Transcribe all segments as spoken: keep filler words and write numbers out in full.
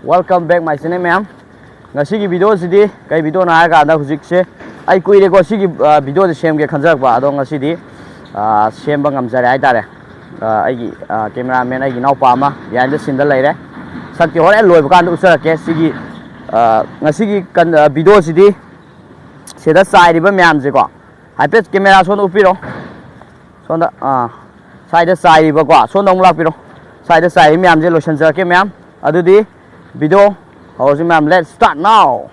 Welcome back my channel ꯃꯌꯥꯝ. ꯉꯁꯤꯒꯤ ꯚꯤꯗꯤꯑꯣꯁꯤꯗꯤ ꯀꯩ ꯚꯤꯗꯤꯑꯣꯅꯣ ꯍꯥꯏꯔꯀꯥꯟꯗ, ꯍꯧꯖꯤꯛꯁꯦ ꯑꯩ ꯀꯨꯏꯔꯦꯀꯣ ꯁꯤꯒꯤ ꯚꯤꯗꯤꯑꯣꯁꯦ ꯁꯦꯝꯒꯦ ꯈꯟꯖꯔꯛꯄ, ꯑꯗꯣ ꯉꯁꯤꯗꯤ ꯁꯦꯝꯕ ꯉꯝꯖꯔꯦ ꯍꯥꯏꯇꯥꯔꯦ꯫ ꯑꯩꯒꯤ ꯀꯦꯃꯦꯔꯥꯃꯦꯟ, ꯑꯩꯒꯤ ꯏꯅꯥꯎꯄꯥ ꯑꯃ ꯌꯥꯏꯟꯗ ꯁꯤꯟꯗ ꯂꯩꯔꯦ꯫ ꯁꯛꯇꯤ ꯍꯣꯔꯦꯟ ꯂꯣꯏꯕ ꯀꯥꯟꯗ ꯎꯠꯆꯔꯛꯀꯦ꯫ ꯁꯤꯒꯤ ꯉꯁꯤꯒꯤ ꯚꯤꯗꯤꯑꯣꯁꯤꯗꯤ ꯁꯤꯗ ꯆꯥꯏꯔꯤꯕ ꯃꯌꯥꯝꯁꯦꯀꯣ, ꯍꯥꯏꯐꯦꯠ ꯀꯦꯃꯦꯔꯥ ꯁꯣꯝꯗ ꯎꯞꯄꯤꯔꯣ꯫ ꯁꯣꯝꯗ, ꯑꯥ, ꯁ꯭ꯋꯥꯏꯗ ꯆꯥꯏꯔꯤꯕꯀꯣ, ꯁꯣꯝꯗ ꯑꯃꯨꯛ ꯂꯥꯛꯄꯤꯔꯣ꯫ ꯁ꯭ꯋꯥꯏꯗ ꯆꯥꯏꯔꯤꯕ ꯃꯌꯥꯝꯁꯦ ꯂꯣꯏꯁꯤꯟꯖꯔꯛꯀꯦ ꯃꯌꯥꯝ꯫ ꯑꯗꯨꯗꯤ ꯚꯤꯗꯤꯑꯣ ꯍꯧꯔꯁꯤ ꯃꯌꯥꯝ, let's start now꯫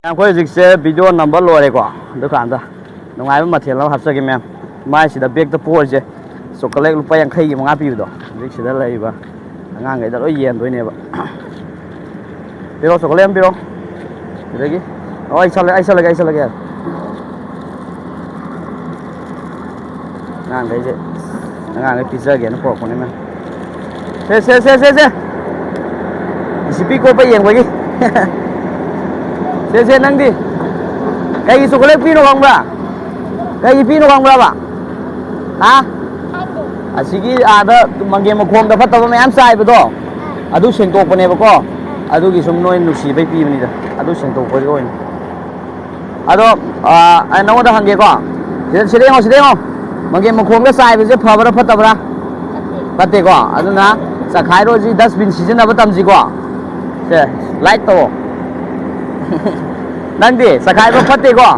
ꯑꯩꯈꯣꯏ ꯍꯧꯖꯤꯛꯁꯦ ꯚꯤꯗꯤꯑꯣ ꯅꯝꯕ ꯂꯣꯏꯔꯦꯀꯣ꯫ ꯑꯗꯨꯀꯥꯟꯗ ꯅꯨꯡꯉꯥꯏꯕ ꯃꯊꯦꯜ ꯑꯃ ꯍꯥꯞꯆꯒꯦ ꯃꯌꯥꯝ꯫ ꯃꯥꯏꯁꯤꯗ ꯕꯦꯛꯇ ꯄꯣꯔꯤꯁꯦ ꯆꯣꯀꯣꯂꯦꯠ ꯂꯨꯄꯥ ꯌꯥꯡꯈꯩꯒꯤ ꯃꯉꯥ ꯄꯤꯕꯗꯣ, ꯍꯧꯖꯤꯛ ꯁꯤꯗ ꯂꯩꯔꯤꯕ ꯑꯉꯥꯡꯈꯩꯗ ꯂꯣꯏ ꯌꯦꯟꯗꯣꯏꯅꯦꯕ꯫ ꯄꯤꯔꯣ, ꯆꯣꯀꯣꯂꯦꯠ ꯑꯃ ꯄꯤꯔꯣ꯫ ꯁꯤꯗꯒꯤ꯫ ꯑꯣ, ꯑꯩ ꯁꯠꯂꯦ, ꯑꯩ ꯁꯠꯂꯒꯦ, ꯑꯩ ꯁꯠꯂꯒꯦ꯫ ꯑꯉꯥꯡꯈꯩꯁꯦ, ꯑꯉꯥꯡꯈꯩ ꯄꯤꯖꯒꯦꯅ ꯄꯨꯔꯛꯄꯅꯤꯅ꯫ ꯁꯦ, ꯁꯦ, ꯁꯦ, ꯁꯦ, ꯁꯦ꯫ ꯖꯤꯄꯤ ꯀꯣꯠꯄ ꯌꯦꯡꯕꯒꯤ꯫ ꯁꯦ, ꯁꯦ, ꯅꯪꯗꯤ? ꯀꯩꯒꯤ ꯆꯣꯀꯣꯂꯦꯠ ꯄꯤꯅꯣ ꯈꯪꯕ꯭ꯔꯥ? ꯀꯩꯒꯤ ꯄꯤꯅꯣ ꯈꯪꯕ꯭ꯔꯕ? ꯍꯥ? ꯑꯁꯤꯒꯤ ꯑꯥꯗ ꯃꯪꯒꯦ ꯃꯈꯣꯡꯗ ꯐꯠꯇꯕ ꯃꯌꯥꯝ ꯆꯥꯏꯕꯗꯣ, ꯑꯗꯨ ꯁꯦꯡꯇꯣꯛꯄꯅꯦꯕꯀꯣ꯫ ꯑꯗꯨꯒꯤ ꯁꯨꯝ ꯅꯣꯏ ꯅꯨꯡꯁꯤꯕꯩ ꯄꯤꯕꯅꯤꯗ, ꯑꯗꯨ ꯁꯦꯡꯗꯣꯛꯄꯒꯤ ꯑꯣꯏꯅ꯫ ꯑꯗꯣ ꯑꯥ, ꯑꯩ ꯅꯉꯣꯟꯗ ꯍꯪꯒꯦꯀꯣ, ꯁꯤꯗ, ꯁꯤꯗ ꯌꯦꯡꯉꯣ, ꯁꯤꯗ ꯌꯦꯡꯉꯣ, ꯃꯪꯒꯦ ꯃꯈꯣꯡꯗ ꯆꯥꯏꯕꯁꯦ ꯐꯕ꯭ꯔꯥ ꯐꯠꯇꯕ꯭ꯔꯥ? ꯐꯠꯇꯦꯀꯣ꯫ ꯑꯗꯨꯅ ꯆꯈꯥꯏꯔꯣꯁꯤ, ꯗꯁꯕꯤꯟ ꯁꯤꯖꯤꯟꯅꯕ ꯇꯝꯁꯤꯀꯣ꯫ ꯁꯦ, ꯂꯥꯏꯛ ꯇꯧꯑꯣ꯫ ꯅꯪꯗꯤ ꯆꯈꯥꯏꯕ ꯐꯠꯇꯦꯀꯣ?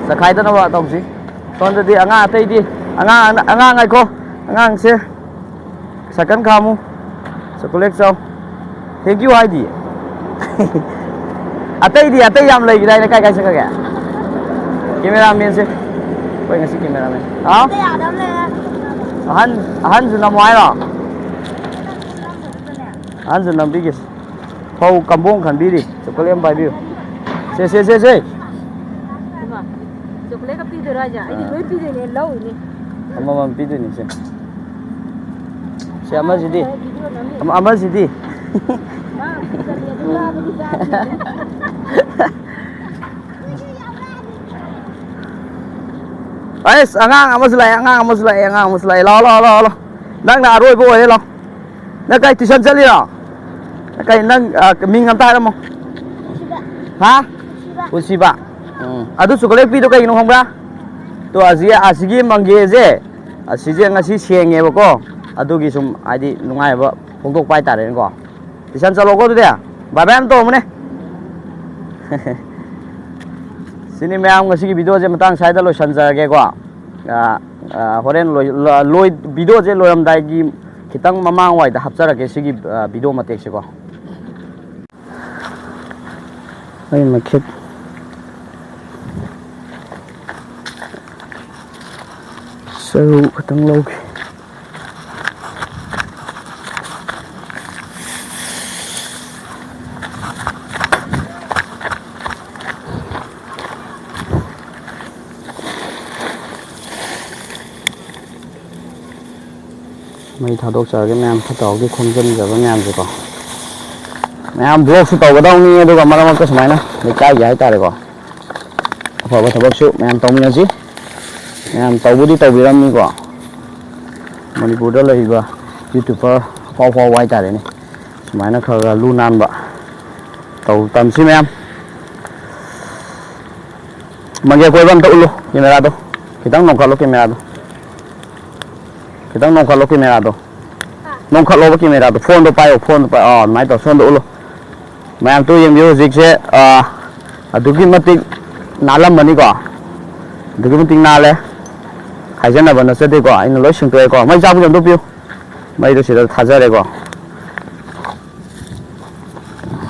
ꯆꯈꯥꯏꯗꯅꯕ ꯇꯧꯁꯤ꯫ ꯁꯣꯝꯗꯗꯤ ꯑꯉꯥꯡ ꯑꯇꯩꯗꯤ, ꯑꯉꯥꯡ, ꯑꯉꯥꯡ ꯉꯥꯏꯈꯣ, ꯑꯉꯥꯡꯁꯦ ꯁꯥꯏꯀꯜ ꯈꯥꯝꯃꯨ, ꯆꯣꯀꯣꯂꯦꯠ ꯆꯥꯎ꯫ Thank you ꯍꯥꯏꯗꯤ꯫ ꯑꯇꯩꯗꯤ, ꯑꯇꯩ ꯌꯥꯝ ꯂꯩꯈꯤꯗꯥꯏꯅꯦ, ꯀꯥꯏ ꯀꯥꯏ ꯆꯠꯈ꯭ꯔꯒꯦ? ꯀꯦꯃꯦꯔꯥꯃꯦꯟꯁꯦ, ꯑꯩꯈꯣꯏ ꯉꯁꯤ ꯀꯦꯃꯦꯔꯥꯃꯦꯟ꯫ ꯍꯥꯎ? ꯑꯍꯟ, ꯑꯍꯟꯁꯨ ꯅꯝꯃꯣ ꯍꯥꯏꯔꯣ? ꯑꯍꯟꯁꯨ ꯅꯝꯕꯤꯒꯦ꯫ ꯐꯧ ꯀꯝꯕꯣꯡ ꯈꯟꯕꯤꯔꯤ꯫ ꯆꯣꯀꯣꯂꯦꯠ ꯑꯃ ꯄꯥꯏꯕꯤꯌꯨ꯫ ꯁꯦ, ꯁꯦ, ꯁꯦ, ꯁꯦ꯫ ꯏꯃꯥ, ꯆꯣꯀꯣꯂꯦꯠꯀ ꯄꯤꯗꯣꯏꯔꯣ ꯍꯥꯏꯁꯦ? ꯑꯩꯗꯤ ꯑꯥ꯫ ꯂꯣꯏ ꯄꯤꯗꯣꯏꯅꯦ, ꯂꯧꯔꯨꯅꯤ꯫ ꯑꯃꯃꯝ ꯄꯤꯗꯣꯏꯅꯤ, ꯁꯦ꯫ ꯁꯦ, ꯑꯃꯁꯤꯗꯤ? ꯚꯤꯗꯤꯑꯣ ꯅꯝꯃꯤ꯫ ꯑꯃ-, ꯑꯃꯁꯤꯗꯤ? ꯃꯥ ꯄꯤꯖꯅꯤ, ꯑꯗꯨ ꯆꯥꯕꯗꯤ ꯆꯥꯗ꯭ꯔꯤ꯫ ꯑꯩꯁ, ꯑꯉꯥꯡ ꯑꯃꯁꯨ ꯂꯥꯛꯑꯦ, ꯑꯉꯥꯡ ꯑꯃꯁꯨ ꯂꯥꯛꯑꯦ, ꯑꯉꯥꯡ ꯑꯃꯁꯨ ꯂꯥꯛꯑꯦ꯫ ꯂꯥꯛꯑꯣ, ꯂꯥꯛꯑꯣ, ꯂꯥꯛꯑꯣ, ꯂꯥꯛꯑꯣ꯫ ꯅꯪꯅ ꯑꯔꯣꯏꯕ ꯑꯣꯏꯔꯦ, ꯂꯥꯛꯑꯣ꯫ ꯅꯪ ꯀꯥꯏ tuition ꯆꯠꯂꯤꯔꯣ? ꯀꯩ ꯅꯪ, ꯑ, ꯃꯤꯡ ꯑꯝꯇ ꯍꯥꯏꯔꯝꯃꯣ꯫ ꯄꯨꯟꯁꯤꯕ꯫ ꯍꯥ? ꯄꯨꯟꯁꯤꯕ꯫ ꯄꯨꯟꯁꯤꯕ꯫ ꯎꯝ꯫ ꯑꯗꯨ ꯆꯣꯀꯣꯂꯦꯠ ꯄꯤꯗꯣ ꯀꯩꯒꯤꯅꯣ ꯈꯪꯕ꯭ꯔꯥ? ꯇꯣ, ꯑꯁꯤ, ꯑꯁꯤꯒꯤ ꯃꯪꯒꯦꯁꯦ, ꯑꯁꯤꯁꯦ ꯉꯁꯤ ꯁꯦꯡꯉꯦꯕꯀꯣ꯫ ꯑꯗꯨꯒꯤ ꯁꯨꯝ, ꯍꯥꯏꯗꯤ, ꯅꯨꯡꯉꯥꯏꯕ ꯐꯣꯡꯗꯣꯛꯄ ꯍꯥꯏꯇꯥꯔꯦꯅꯦꯀꯣ꯫ Tuition ꯆꯠꯂꯣꯀꯣ ꯑꯗꯨꯗꯤ꯫ Bye bye ꯑꯃ ꯇꯧꯔꯝꯃꯨꯅꯦ꯫ ꯁꯤꯅꯤ ꯃꯌꯥꯝ, ꯉꯁꯤꯒꯤ ꯚꯤꯗꯤꯑꯣꯁꯦ ꯃꯇꯥꯡ ꯁ꯭ꯋꯥꯏꯗ ꯂꯣꯏꯁꯤꯟꯖꯔꯒꯦꯀꯣ꯫ ꯑ, ꯑ, ꯍꯣꯔꯦꯟ ꯂꯣꯏ-, ꯂ-, ꯂꯣꯏ-, ꯚꯤꯗꯤꯑꯣꯁꯦ ꯂꯣꯏꯔꯝꯗꯥꯏꯒꯤ ꯈꯤꯇꯪ ꯃꯃꯥꯡꯋꯥꯏꯗ ꯍꯥꯞꯆꯔꯛꯀꯦ ꯁꯤꯒꯤ, ꯑ, ꯚꯤꯗꯤꯑꯣ ꯃꯇꯦꯛꯁꯦꯀꯣ꯫ ꯑꯩ ꯃꯈꯦꯠ ꯆꯔꯨ ꯈꯛꯇꯪ ꯂꯧꯒꯦ꯫ ꯃꯩ ꯊꯥꯗꯣꯛꯆꯔꯒꯦ ꯃꯌꯥꯝ, ꯐꯠꯇ ꯍꯥꯎꯗꯤ ꯈꯣꯝꯖꯤꯟꯖꯕ ꯃꯌꯥꯝꯁꯦꯀꯣ꯫ ꯃꯌꯥꯝ vlogꯁꯨ ꯇꯧꯒꯗꯧꯅꯤ, ꯑꯗꯨꯒ ꯃꯔꯛ ꯃꯔꯛꯇ ꯁꯨꯃꯥꯏꯅ ꯂꯩꯀꯥꯏꯒꯤ ꯍꯥꯏꯇꯥꯔꯦꯀꯣ, ꯑꯐꯕ ꯊꯕꯛꯁꯨ ꯃꯌꯥꯝ ꯇꯧꯃꯤꯟꯅꯁꯤ꯫ ꯃꯌꯥꯝ ꯇꯧꯕꯨꯗꯤ ꯇꯧꯕꯤꯔꯝꯅꯤꯀꯣ, ꯃꯅꯤꯄꯨꯔꯗ ꯂꯩꯔꯤꯕ YouTuber ꯑꯐꯥꯎ ꯑꯐꯥꯎꯕ ꯍꯥꯏꯇꯥꯔꯦꯅꯦ, ꯁꯨꯃꯥꯏꯅ ꯈꯔ ꯈꯔ ꯂꯨ ꯅꯥꯟꯕ ꯇꯧ ꯇꯝꯁꯤ ꯃꯌꯥꯝ꯫ ꯃꯪꯒꯦ ꯀꯣꯏꯕ ꯑꯝꯇ ꯎꯠꯂꯨ ꯀꯦꯃꯦꯔꯥꯗꯣ꯫ ꯈꯤꯇꯪ ꯅꯣꯡꯈꯠꯂꯣ ꯀꯦꯃꯦꯔꯥꯗꯣ꯫ ꯈꯤꯇꯪ ꯅꯣꯡꯈꯠꯂꯣ ꯀꯦꯃꯦꯔꯥꯗꯣ꯫ ꯅꯣꯡꯈꯠꯂꯣꯕ ꯀꯦꯃꯦꯔꯥꯗꯣ꯫ ꯐꯣꯟꯗꯣ ꯄꯥꯏꯌꯣ, ꯐꯣꯟꯗꯣ ꯄꯥꯏ-, ꯑꯥ, ꯑꯗꯨꯃꯥꯏꯅ ꯇꯧꯔ ꯐꯣꯟꯗꯣ ꯎꯠꯂꯨ꯫ ꯃꯌꯥꯝ ꯇꯨ ꯌꯦꯡꯕꯤꯌꯨ ꯍꯧꯖꯤꯛꯁꯦ, ꯑꯥ, ꯑꯗꯨꯛꯀꯤ ꯃꯇꯤꯛ ꯅꯥꯜꯂꯝꯃꯅꯤꯀꯣ꯫ ꯑꯗꯨꯛꯀꯤ ꯃꯇꯤꯛ ꯅꯥꯜꯂꯦ꯫ ꯍꯥꯏꯖꯅꯕ ꯅꯠꯆꯗꯦꯀꯣ꯫ ꯑꯩꯅ ꯂꯣꯏ ꯁꯦꯡꯗꯣꯛꯑꯦꯀꯣ꯫ ꯃꯩ ꯆꯥꯛꯄꯨꯗꯤ ꯑꯝꯇ ꯄꯤꯌꯨ꯫ ꯃꯩꯗꯣ ꯁꯤꯗ ꯊꯥꯖꯔꯦꯀꯣ꯫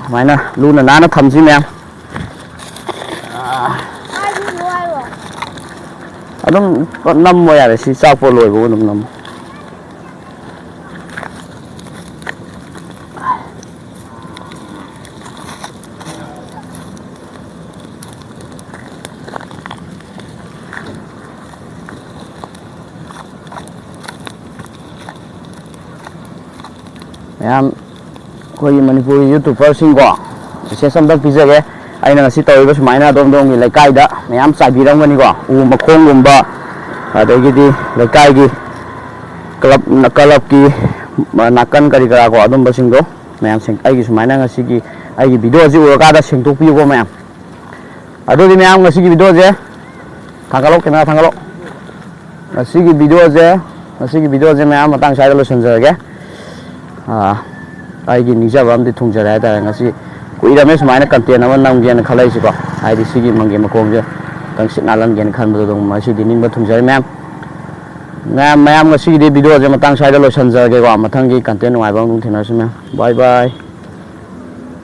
ꯁꯨꯃꯥꯏꯅ ꯂꯨꯅ ꯅꯥꯟꯅ ꯊꯝꯁꯤ ꯃꯌꯥꯝ꯫ ꯑꯗꯨꯝ ꯅꯝꯃꯣ ꯌꯥꯔꯦ, ꯁꯤ ꯆꯥꯛꯄ ꯂꯣꯏꯕꯒ ꯑꯗꯨꯝ ꯅꯝꯃꯣ꯫ ꯃꯌꯥꯝ ꯑꯩꯈꯣꯏꯒꯤ ꯃꯅꯤꯄꯨꯔꯒꯤ ꯌꯨꯇꯨꯕꯔꯁꯤꯡꯀꯣ, ꯃꯦꯁꯦꯖ ꯑꯝꯇꯪ ꯄꯤꯖꯒꯦ꯫ ꯑꯩꯅ ꯉꯁꯤ ꯇꯧꯔꯤꯕ ꯁꯨꯃꯥꯏꯅ ꯑꯗꯣꯝ ꯑꯗꯣꯝꯒꯤ ꯂꯩꯀꯥꯏꯗ ꯃꯌꯥꯝ ꯆꯥꯏꯕꯤꯔꯝꯒꯅꯤꯀꯣ, ꯎ ꯃꯈꯣꯡꯒꯨꯝꯕ, ꯑꯗꯒꯤꯗꯤ ꯂꯩꯀꯥꯏꯒꯤ ꯀ꯭ꯂꯕ, ꯀ꯭ꯂꯕꯀꯤ ꯅꯥꯀꯟ ꯀꯔꯤ ꯀꯔꯥ ꯀꯣ, ꯑꯗꯨꯝꯕꯁꯤꯡꯗꯣ ꯃꯌꯥꯝ ꯁꯦꯡ-, ꯑꯩꯒꯤ ꯁꯨꯃꯥꯏꯅ ꯉꯁꯤꯒꯤ ꯑꯩꯒꯤ ꯚꯤꯗꯤꯑꯣ ꯑꯁꯤ ꯎꯔꯀꯥꯟꯗ ꯁꯦꯡꯗꯣꯛꯄꯤꯌꯨꯀꯣ ꯃꯌꯥꯝ꯫ ꯑꯗꯨꯗꯤ ꯃꯌꯥꯝ ꯉꯁꯤꯒꯤ ꯚꯤꯗꯤꯑꯣꯁꯦ ꯊꯥꯡꯒꯠꯂꯣ, ꯀꯦꯃꯦꯔꯥ ꯊꯥꯡꯒꯠꯂꯣ꯫ ꯉꯁꯤꯒꯤ ꯚꯤꯗꯤꯑꯣꯁꯦ, ꯉꯁꯤꯒꯤ ꯚꯤꯗꯤꯑꯣꯁꯦ ꯃꯌꯥꯝ ꯃꯇꯥꯡ ꯁ꯭ꯋꯥꯏꯗ ꯂꯣꯏꯁꯤꯟꯖꯔꯒꯦ꯫ ꯑꯥ, ꯑꯩꯒꯤ ꯅꯤꯡꯖꯕ ꯑꯃꯗꯤ ꯊꯨꯡꯖꯔꯦ ꯍꯥꯏꯇꯥꯔꯦ꯫ ꯉꯁꯤ ꯀꯨꯏꯔꯕꯅꯦ ꯁꯨꯃꯥꯏꯅ ꯀꯟꯇꯦꯟ ꯑꯃ ꯅꯝꯒꯦꯅ ꯈꯜꯂꯛꯏꯁꯤꯀꯣ, ꯍꯥꯏꯗꯤ ꯁꯤꯒꯤ ꯃꯪꯒꯦ ꯃꯈꯣꯡꯁꯦ ꯈꯤꯇꯪ ꯁꯤꯠ ꯅꯥꯜꯍꯟꯒꯦꯅ ꯈꯟꯕꯗꯣ, ꯑꯗꯨꯝ ꯉꯁꯤꯗꯤ ꯅꯤꯡꯕ ꯊꯨꯡꯖꯔꯦ ꯃꯌꯥꯝ꯫ ꯃꯌꯥꯝ, ꯃꯌꯥꯝ ꯉꯁꯤꯒꯤꯗꯤ ꯚꯤꯗꯤꯑꯣꯁꯦ ꯃꯇꯥꯡ ꯁ꯭ꯋꯥꯏꯗ ꯂꯣꯏꯁꯤꯟꯖꯔꯒꯦꯀꯣ꯫ ꯃꯊꯪꯒꯤ ꯀꯟꯇꯦꯟ ꯅꯨꯡꯉꯥꯏꯕ ꯑꯃ ꯑꯗꯨꯝ ꯊꯦꯡꯅꯔꯁꯤ ꯃꯌꯥꯝ꯫ ꯕꯥꯏ ꯕꯥꯏ꯫